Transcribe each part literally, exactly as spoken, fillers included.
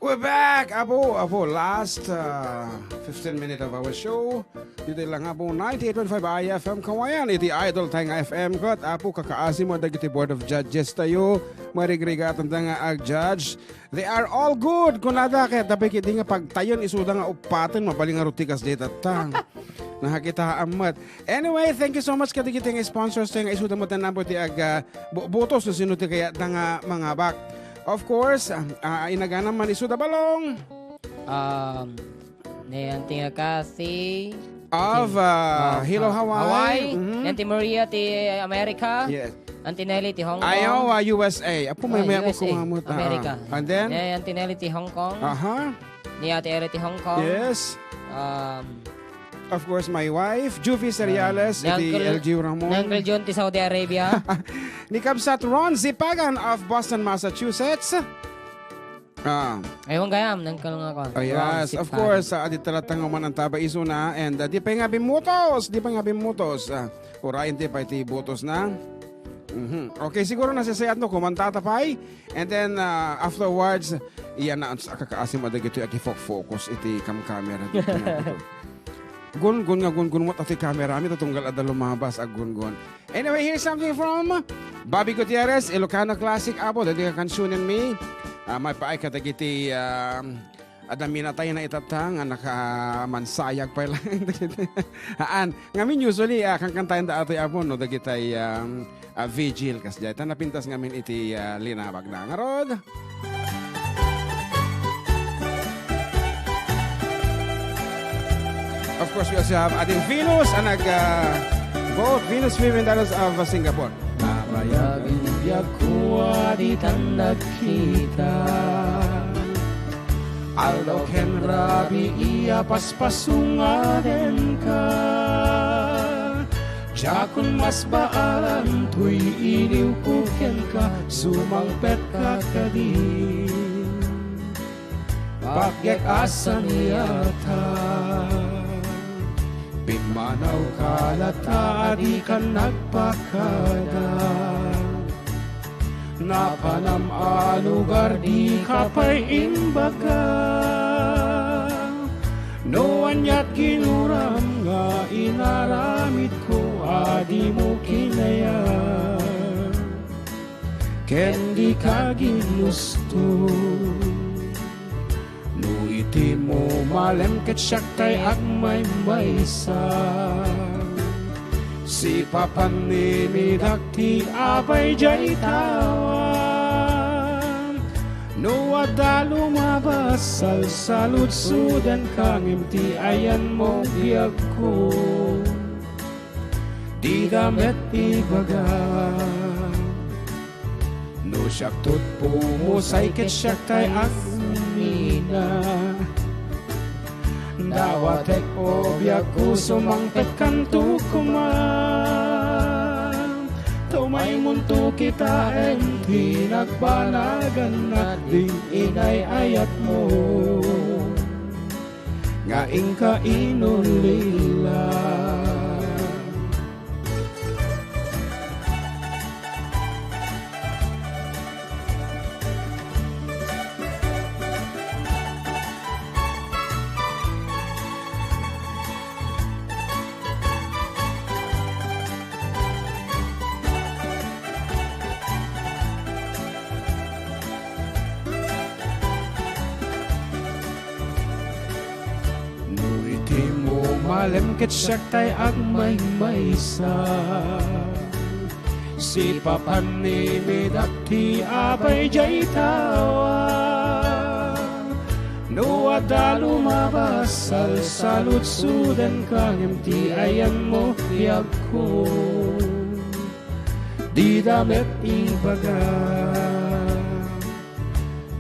We're back, Apo, Apo, last, uh, fifteen minute of our show. Ditoy lang, Apo, ninety-eight point five I F M Kawayan. Iti Idol tayo nga F M ket, Apo, kakaasi mo dagiti Board of Judges tayo. Marigrigatan da nga ag-judge. They are all good. Kunada, kayat da pay ketdi nga pagtayen isuda nga uppaten, mabalin nga ruti kas dayta tang. Nakakitaam met. Anyway, thank you so much kadagiti nga sponsors tayo nga isuda met a number ti ag, ah, bu-, butos no sino ti kayat da nga mangabak. Of course, ah, ah, inagana man isuda balong. Um, ni Auntie Cassie, Of, Auntie, ah, ah, Hello, ah, Hawaii. Hawaii. Mhm. Ni Auntie Maria ti America. Yes. Auntie Nelly ti Hong Kong. Ayaw, ah, U S A. Apo, may, ah, may U S A, kumamot. Ah, America. Ah. And then? Ni Auntie Nelly ti Hong Kong. Aha. Ni Ate Ere ti Hong Kong. Yes. Um, Of course, my wife, Juvie Seriales, ah, ni iti Uncle, L G U Ramon. Ni Uncle John ti Saudi Arabia. Ni Kabsat Ron Zipagan of Boston, Massachusetts. Ah. Ay, huwag gayam, nang kalunga ko. Oh, yes, of course, ah, adda talaga nga manantabi isuna, and, ah, di pay nga bimutos, di pay nga bimutos. Ah, urayen ti pay ti butos na. Mhm. Okay, siguro nasisayat no, kumanta ta pay. And then, ah, afterwards, iyan na, ang kakaasi mo, dagitoy, agi fo-, focus iti cam camera. Dito nga, dito. Gungon nga gungon mo, ati camera, mi, tatunggal adda lumabas, aggungon. Anyway, here's something from Bobby Gutierrez, Ilocano Classic, Apo, dati ka kansunen mi. Ah, maipaay ka dagiti, ah, adda minatay na itatta nga nakamansayag pay lang. Haan, ngamin usually, ah, kankantayan da atoy, Apo, no, dagitay, ah, ah, vigil, kas jay. Ta napintas ngamin iti, ah, linabag na. Ngarud, Of course, we also have Ading Venus, a nag, ah, both Venus Vivian Daros of, ah, Singapore. Nabayag ti biagko a ditan nagkita. Aldaw ken rabii a paspasungad kenka. Diakon masbaalan toy iliwko kenka, sumangpetka kadi. Patgek a saniata, pimmanawka latta a dikan nagpakada. Napanam a lugar dika pay imbaga. No aniat ginuram nga inaramidko a dimo kinayat ken dika ginusto. No iti mo malem ket siak tay agmaymaysa. Sipapan ni midak ti abay jay tawa. No adda lumabas, salsaludsodenka ngem ti ayanmo biagko. Dida met ibaga. No siak to't pumusay ket siak tay agmina. Dawatek o biagko, sumangpetkanto koma. Ta umaymonto kitaen ti nagbanagan, ding inay-ayatmo. Nga inka inulila. No iti mo malem ket siak tay agmaymaysa. Sipapan ni midak ti abay jay tawa. No adda lumabas, salsaludsodenka ngem ti ayanmo biagko. Dida met ibaga.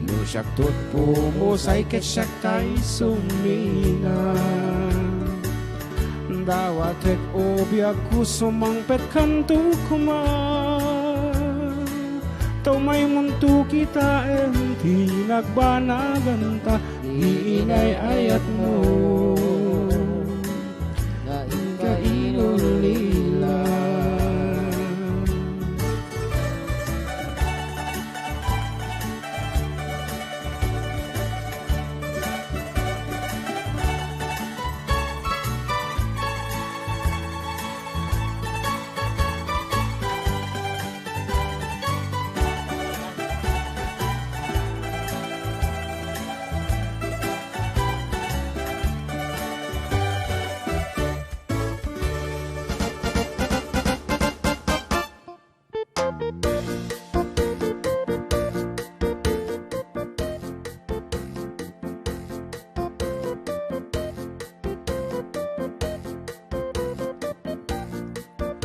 No siak to't pumusay ket siak tay sumina. Dawatek o biagko, sumangpetkanto koma. Ta umaymonto kitaen ti nagbanaganta, ni inay-ayatmo. Nga inka inulila.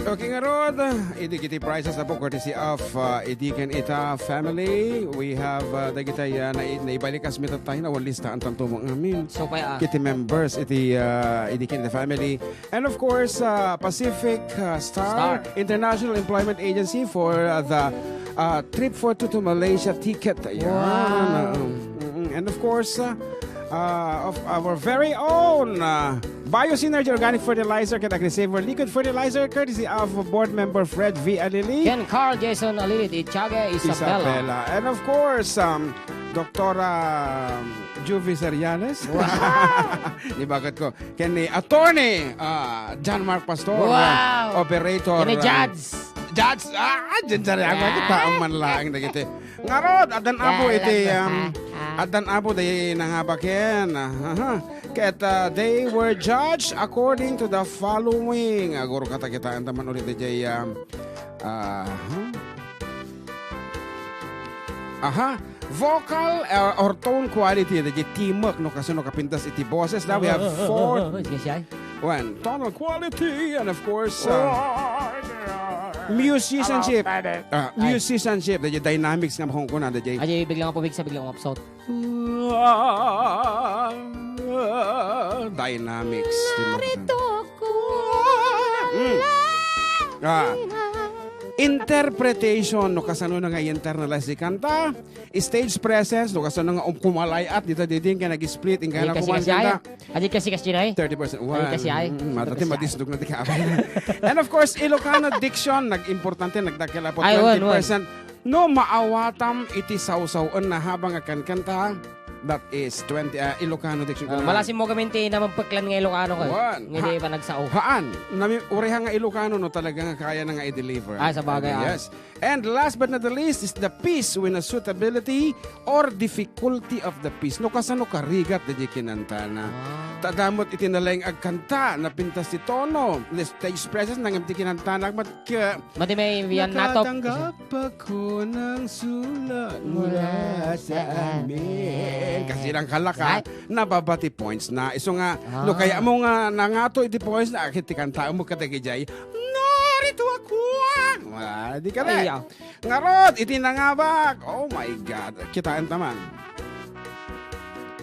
Okay, ngarud, idi kiti prizes apo courtesy of, uh, idi ken ita family. We have, uh, dagiti, uh, nai-, naibalikas mi tatta, awan lista ang tanto mo ngamin. So, kaya, ah, kiti members, iti, uh, idi ken ita family. And of course, uh, Pacific, uh, Star Star. International Employment Agency for, uh, the, uh, trip for to, to Malaysia ticket. Ayan. Wow. Um, mm, mm. And of course, uh, uh, of our very own, uh, Biosynergy Organic Fertilizer ken Agrisaver Liquid Fertilizer, courtesy of Board Member Fred V. Alili. Ken Carl Jason Alili, di Tiaga Isabela. Isabela. And of course, um, Doktora, um, Juvie Seriales. Wow! Ni bakit ko? Ken ni Attorney, ah, John Mark Pastor, Wow! Operator, Ken ni ah, Judge. Judge, ah, dyan sa Real Madrid, Ah! taong man laang na kita. Ngarud, addan apo iti, um, addan apo di nangabaken. Aha. Ket, uh, they were judged according to the following. Aguro katakitaan taman ulit di jay, um, aha. Aha. Vocal or, or tone quality, di jay timek no kasano kapintas iti boses da. We have four. Sige siya. One, tonal quality, and of course, uh, musicianship. Ah, Ay. Musicianship, the dynamics nga makungkuna, the Ay, biglang ako bigsa, biglang umapsot. Dynamics. Narito ko. Mm. Ah. Interpretation, no kasano na nga i-internalize di kanta. Stage presence, no kasano nga um-, kumalay-at, dita diding kaya nag-split, ingkaya Ay, na kasi, kuman kasi, ay. Kanta. Adi kasi, kasi, ay. Thirty percent. Ay, kasi, ay. Mm, matati, Kasi, ay. madisdog na di ka. And of course, Ilocano diction, nag-importante, nagdakkel apo Ay, wan, wan. twenty percent. No, maawatam iti sawsawen na habang nga kankanta, that is twenty, ah, Ilocano diction Ah, ko na. malasim mo kami ti namagpeklan nga Ilocano ko. Wan. Nga di Ha-, pa nagsao. haan. Nami-, ureha nga Ilocano, no, talaga nga kaya na nga i-deliver. Ah, sa bagay, ah. Yes. And last but not the least is the piece with a suitability or difficulty of the piece. No, kasano karigat di kinantana. Ah. Ta damot iti nalaing agkanta, napintas ti tono, the stage presence, nangem ti kinantana, mat-, ke-, Madi may yan natop. Nakatanggap ako ng sulat mula Mula sa sa amin. amin. Kasi lang kalaka, Ay. nababa ti points na. Isu nga, no, Ah. kaya mo nga nangato iti points na, akit ti kanta mo kadagijay, "Narito ako!" Ah, di ka na. Ay, ah. Ngarud, iti nangabak. Oh my God. Kitaan taman.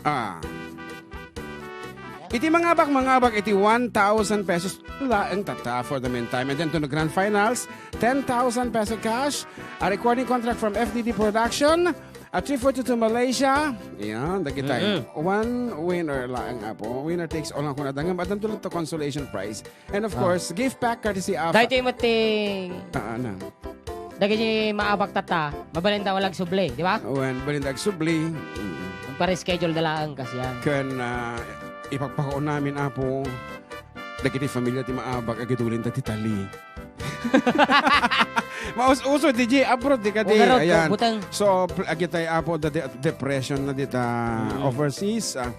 Ah. Iti mangabak, mangabak iti one thousand pesos laeng tatta for the meantime. And then to the grand finals, ten thousand peso cash, a recording contract from F D D Production, a trip for to, to Malaysia. Yan, dagitay. Mm-mm. One winner laeng, apo. Winner takes all ang kunadangam. At ang tulad to consolation prize. And of Ah. course, gift pack courtesy of Dahito yung mating Ah, ano? Dagiti maabak tatta, mabalinda wala agsubli, di ba? Wen, balinda agsubli. Mm. Magpa-reschedule da laeng kasi yan. Ken, ah, ipagpakaon namin, Apo, dagiti familia ti maabak, agidulin ta ti tali. Maus-uso, D J, abroad, di ka di. Ugarot, Ayan. butang. So, pl-, agitay, Apo, the de-, depression na dita Mm. overseas. Ah,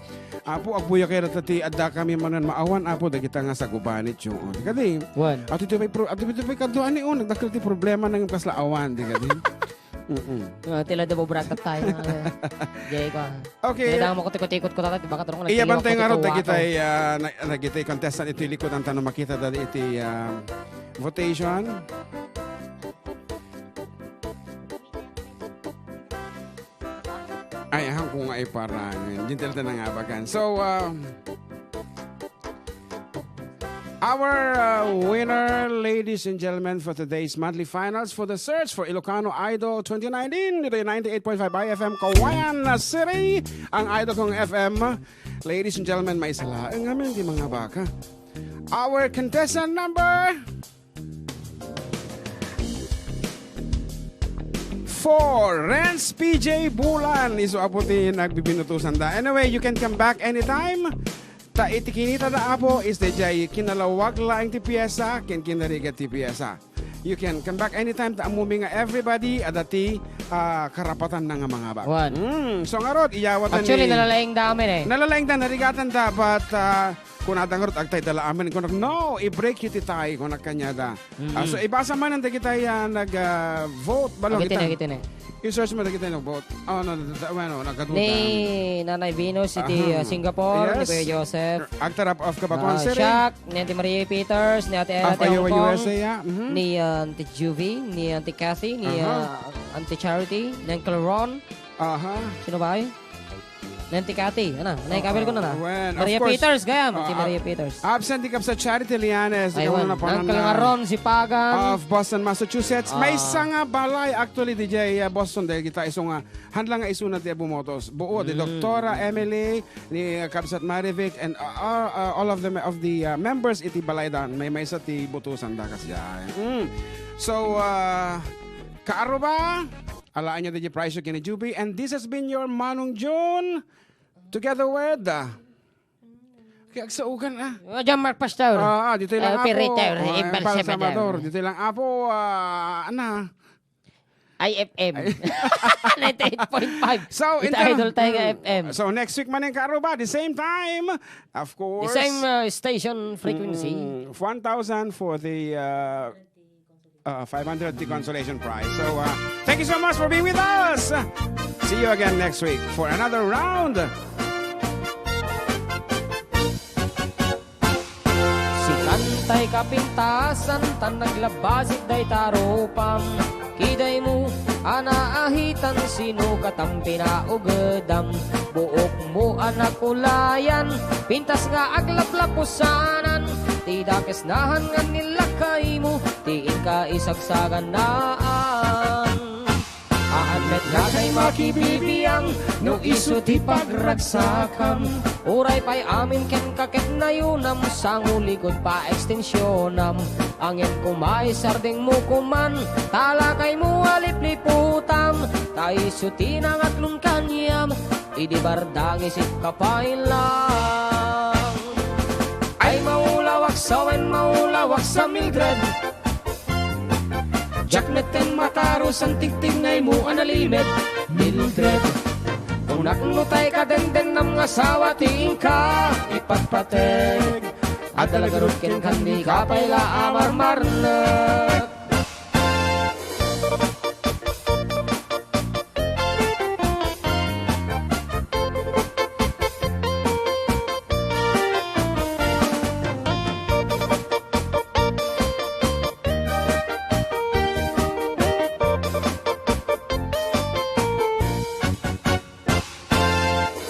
Apo, agbuya kayo na ti adda kami manan maawan, Apo, dagita nga sagubanit yo. O, di ka di. Wan. Ato ito pa'y pro-, ato ito pa'y kaduan ni, o, nagdakkel ti problema nang kasla awan, di ka di. Mm-mm. Ah, tila da bobrata tayo. Jay ko. Okay. Kaya damo ko tikot-tikot ko tata, baka tarong Iya, bantay nga ron, dagitay, ah, na-, dagitay contestant iti likod ang tanong makita dali iti, ah, votation. Ay, ahan ko nga iparangin. Dintel ta nangabakan. So, um, our, uh, winner, ladies and gentlemen, for today's monthly finals for the search for Ilocano Idol twenty nineteen, dito yung ninety-eight point five I F M Kawayan na City, ang Idol Kong F M. Ladies and gentlemen, may sala. Ang amin, di mga baka. Our contestant number four, Renz P J Bulan. Isu apo ti nagbibinutusan da. Anyway, you can come back anytime. Ta iti kinita da apo is the jay kinalawag laeng ti piyesa, ken kinarigat ti piyesa. You can come back anytime ta ammumi nga everybody adda ti, ah, karapatan na nga mangabak. Wan. Mm, so ngarud, iyawatan Actually, ni nalalaing da amin eh. Nalalaing da, narigatan da, but, ah, kunada ngarud, agtay da la amin. Kunak, "No, i-break you ti tie," kunak kanyada. Mm-mm. Ah, so, ibasa man ang dagitay, ah, nag, ah, vote, balong Agitin, kita. agitin eh. I-search mo dagiti nagbuot. Oh, no, da-, da-, ano, nagadutan. Ni Nanay Venus iti, Ahem. uh, Singapore, ni Yes. Kuya Joseph. Agtarap of Cabatuan Ah, City. Shaq, ni Ate Maria Peters, ni Ate Ella Of ti Hong Iowa, Kong, U S A, yeah. Mhm. ni, uh, Auntie Juvie, ni Auntie Kathy, ni, Aha. uh, Auntie Charity, ni Uncle Ron. Aha. Sino ba ay? Ni Auntie Kathy, ano? Nay, Oo, kabel ko na na. Wen, of Maria course. Peters, gayam, Ah, si ah, Maria Peters. Absent di Kabsat Charity Lianes, Ay, ikaw wen. na po Uncle na. Aaron Sipagan. Of Boston, Massachusetts. May Ah. sanga balay, actually, D J, uh, Boston, dahil kita iso nga, handla nga isuna ti bumotos. Buo, di Mm. Doktora Emily, ni, uh, Kabsat Marivic, and, uh, uh, uh, all of the, me-, of the, uh, members iti balaydan. May maysa ti butusan da, kas jay. Mm. So, uh, Kaaruba, alaen nyo di price ken ni Juby, and this has been your Manong June, together with, uh, kaya agsaugan, ah. Oh, John Mark Pastor. Ah, ah, dito lang, Ah, Apo. operator, Oh, Impal Impal Salvador. Salvador. Dito lang, Apo, ah, ana. I F M. Ay. Ninety-eight point five. So, Ita in term-, Idol Tiger mm. F M. So, next week man yung Kaaruba, the same time, of The course. same, uh, station frequency. Mm, one thousand for the, uh, uh, five hundred the consolation prize. So, uh, thank you so much for being with us. See you again next week for another round. Sikan tay kapintasan, tan naglabasik dayta rupam. Kidaymo a naahitan, sino katam pinaugedam? Buokmo a nakulayan, pintas nga aglaplapusanan, ti dakes nahan nga nilakaymo, ti inka isagsaganaan. Haan met nga kay makibibiang no isu ti pagragsakam. Uray pay amin kenka ket nayunam, sangulikod pa extensionam. Angem koma isardengmo koman, talakaymo a lipliputam. Ta isu ti nangaklon kaniam, idi bardangis ikka pay lang. Ay, maulawak sa wen, maulawak sa Mildred. Diak metten mataro san tigtignaymo a nalimed, Mildred. Kunak no tay kadendennam nga asawa ti inka ipatpateg. Adda la garud kenka, dika pay la a marmarnek.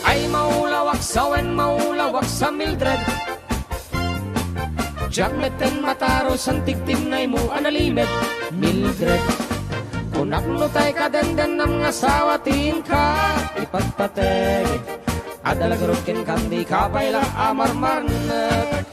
Ay, maulawak sa wen, maulawak sa Mildred. Diak metten mataro san tigtignaymo a nalimed, Mildred. Kunak no tay kadendennam nga asawa ti inka ipatpateg. Adda la garud kenka, dika pay la a marmarnek.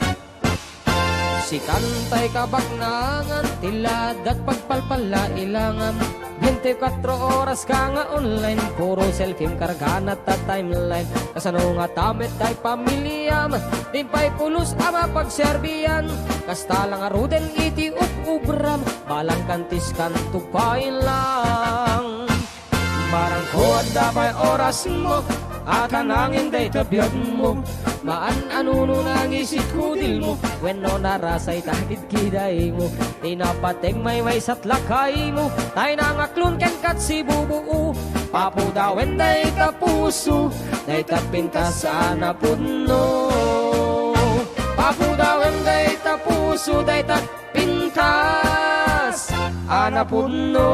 Sikan tay kabaknangan, ti ladak pagpalpala ilangan. Bente kuatro oras ka nga online, puro selfie kargana ta timeline. Kasano nga tamet tay pamiliam, di pay pulos a mapagserbian. Kasta la ngaruden iti ub-ubram, balang kantiskan tugpain lang. Barangko adda pay orasmo, a kanangin dayta biagmo. Maan a nuno nangisit kudilmo, wenno narasay ta kidkidaymo. Ti napateg maymaysa ti lakaymo, tay nangaklon kenka ti bubuo. Papudawen dayta puso, dayta pintas a napudno. Papudawen dayta puso, dayta pintas a napudno.